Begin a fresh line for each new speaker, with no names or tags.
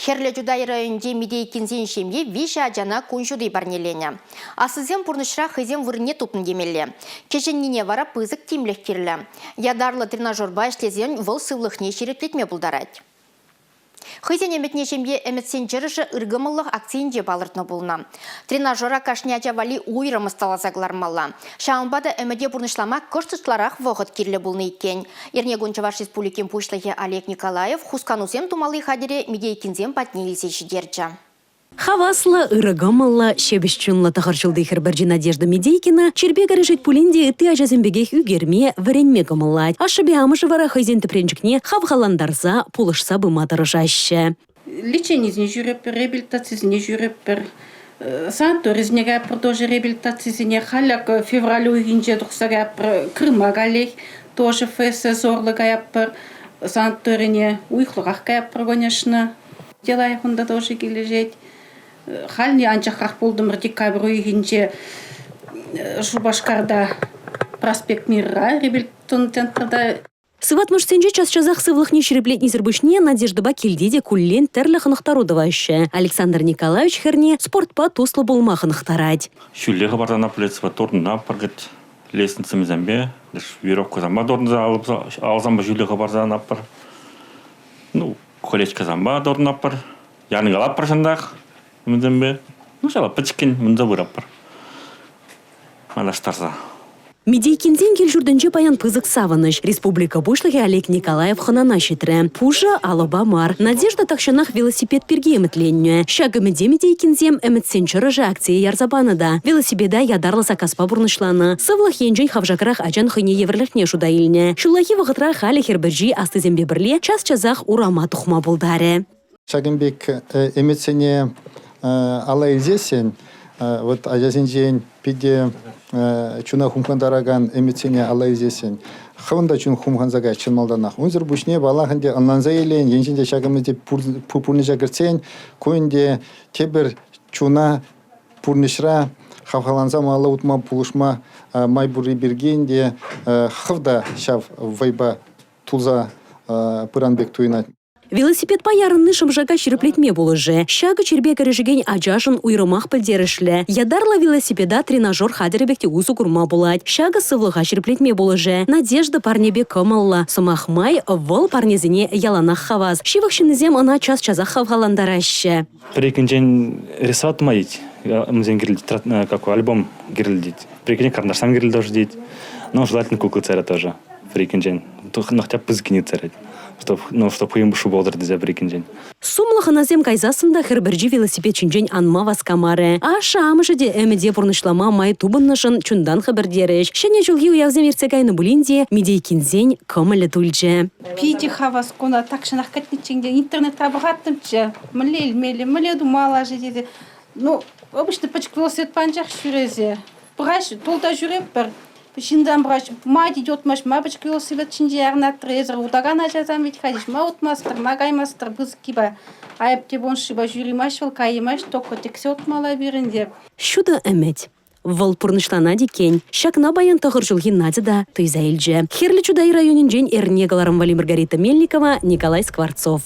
Хӗрлӗ Чутай районӗнчи Мидейкинсен ҫемйи виҫӗ ачана кун ҫути парнеленӗ. Аслисем пурнӑҫра хӑйсем вырӑнне тупнӑ темелле. Кӗҫӗннине вара пысӑк тимлӗх кирлӗ. Ятарлӑ тренажерпа ӗҫлесен вӑл сывлӑхне ҫирӗплетме пултарать. Хӑйсен ӗмӗтне ҫемье ӗмӗтсен чӑрӑшӗ ыркӑмӑллӑх акцийӗнче палӑртнӑ пулнӑ. Тренажера кашни ача валли уйрӑм ӑсталаса кӑлармалла. Ҫавӑнпа та ӗмӗте пурнӑҫлама кӑшт ытларах вӑхӑт кирлӗ пулнӑ иккен. Эрнекун Чӑваш Республикин Пуҫлӑхӗ Олег Николаев хусканусем тумалли хатӗре Мидейкинсем патне илсе ҫитерчӗ.
Хаваслӑ, ырӑ кӑмӑллӑ, ҫепӗҫ чунлӑ тӑхӑр ҫулти хӗр пӗрчи Надежда Мидейкина чирпе кӗрешет пулин те ытти ачасем пекех ӳкерме, вӗренме кӑмӑллать. Ашшӗпе амӑшӗ вара хӑйсен тӗпренчӗкне хавхалантарса, пулӑшса пыма тӑрӑшаҫҫӗ.
Леченисене ҫӳреппӗр, реабилитацисене ҫӳреппӗр. Санаторисене каятпӑр тоже реабилитацисене. Халь акӑ февраль уйӑхӗнче тухса каятпӑр Крыма каллех тоже ФСС урлӑ каятпӑр. Санаторине уйӑхлӑхах каятпӑр, конечно. Те лайӑх унта тоже килӗшет. Халь анчахрах пултӑмӑр декабрь уйӑхӗнче Шупашкарта проспект Мира реабилитационный центрта.
Сыватмӑшсенче час-часах сывлӑхне ҫирӗплетнисӗр пуҫне Надеждӑпа килте те куллен тӗрлӗ хӑнӑхтару тӑваҫҫӗ. Александр Николаевич хӗрне спортпа туслӑ пулма хӑнӑхтарать.
Ҫӳлле хӑпартана пӗлет, туртӑна пӗркӗт лестницӑсемпе, веревкӑсемпе туртӑнса алсампа ҫӳлле хӑпарса анатпӑр. Ну, колечкӑсемпе туртӑнатпӑр. Янкалатпӑр ҫантах вӗсемпе. Ну, ҫапла пӗчӗккӗн мунса пыратпӑр. Майлаштарса.
Медейкинсен кил-ҫуртӗнче паян пысӑк савӑнӑҫ. Республика Пуҫлӑхӗ Олег Николаев хӑнана ҫитрӗ. Пушӑ алӑпа мар. Надежда тахҫанах велосипед пирки ӗмӗтленнӗ. Ҫак ӗмӗте Медейкинсем Ӗмӗтсен чӑрӑшӗ акцие ярса панӑ та. Велосипеда ятарлӑ заказпа пурнӑҫланӑ. Сывлӑх енчен хавшакрах ачан хӑйне евӗрлӗхне шута илнӗ. Ҫуллахи вӑхӑтра халӗ хӗр пӗрчи аслисемпе пӗрле час-часах урама тухма пултарӗ.
Ҫакӑн пек ӗмӗтсене алла илсессӗн, вот ачасенчен питӗ чуна хумхантаракан ӗмӗтсене алла илсессӗн, хӑвӑн та чун хумханса каять чӑн малтанах. Унсӑр пуҫне, паллах ӗнтӗ, ӑнланса илен, енчен те ҫак ӗмӗте пурнӑҫа кӗртсен, ку ӗнтӗ тепӗр чуна пурнӑҫра хавхаланса малалла утма пулӑшма май пурри пирки ӗнтӗ хӑв та ҫав вӑйпа тулса пыран пек туйӑнать.
Велосипедпа ярӑнни шӑмшака ҫирӗплетме пулӑшӗ. Ҫакӑ чирпе кӗрешекен ачашӑн уйрӑмах пӗлтерӗшлӗ. Ятарлӑ велосипеда тренажер хатӗрӗ пек те усӑ курма пулать. Ҫакӑ сывлӑха ҫирӗплетме пулӑшӗ. Надежда парнепе кӑмӑллӑ. Сӑмах май, вӑл парнесене яланах хавас. Ҫывӑх ҫыннисем ӑна час-часах хавхалантараҫҫӗ.
Пӗррехинчен рисовать тума тет. Мӗнсен кирлӗ, какой альбом кирлӗ тет. Пӗррехинчен карандашсем кирлӗ тоже тет. Но желательно куклы царя тоже. Пӗррехинчен. Хотя пысӑккине царять. Чтоб, ну, чтоб хӑйӗн пушу пултӑр тесе пӗррехинчен.
Сумлӑ хӑнасем кайсассӑн та хӗр пӗрчи велосипед ҫинчен анма васкамарӗ. Ашшӗ-амӑшӗ те ӗмӗте пурнӑҫлама май тупӑннӑшӑн чунтан хӗпӗртерӗҫ. Ҫӗнӗ ҫулхи уявсем иртсе кайнӑ пулин те Мидейкинсен кӑмӑлӗ тулчӗ.
Питӗ хавас куна тахҫанах кӗтнӗччӗ ӗнтӗ. Интернетра пӑхаттӑмччӗ. Мӗнле илмелле, мӗнле тумалла-ши тесе. Ну, обычно пӗчӗк велосипедпа анчах ҫӳресе. Пӑхаҫ, тулта ҫӳретпӗр. Ҫынсем пӑхаҫ, ма тет утмасть, ма пӗчӗк велосипед ҫинче ярӑнатӑр, эсӗр утакан ачасем вӗт-ха тет, ма утмастӑр, ма каймастӑр пысӑккипе. Айӑп те пулнӑ-шипа ҫӳремасть вӑл, каймасть, только тӗксе утмалла пирӗн те.
Ҫутӑ ӗмӗт. Вӑл пурнӑҫланать иккен. Ҫакна паян тӑхӑр ҫулхи Надя та туйса илчӗ. Хӗрлӗ Чутай районӗнчен эрне кӑларӑм валли Маргарита Мельникова, Николай Скворцов.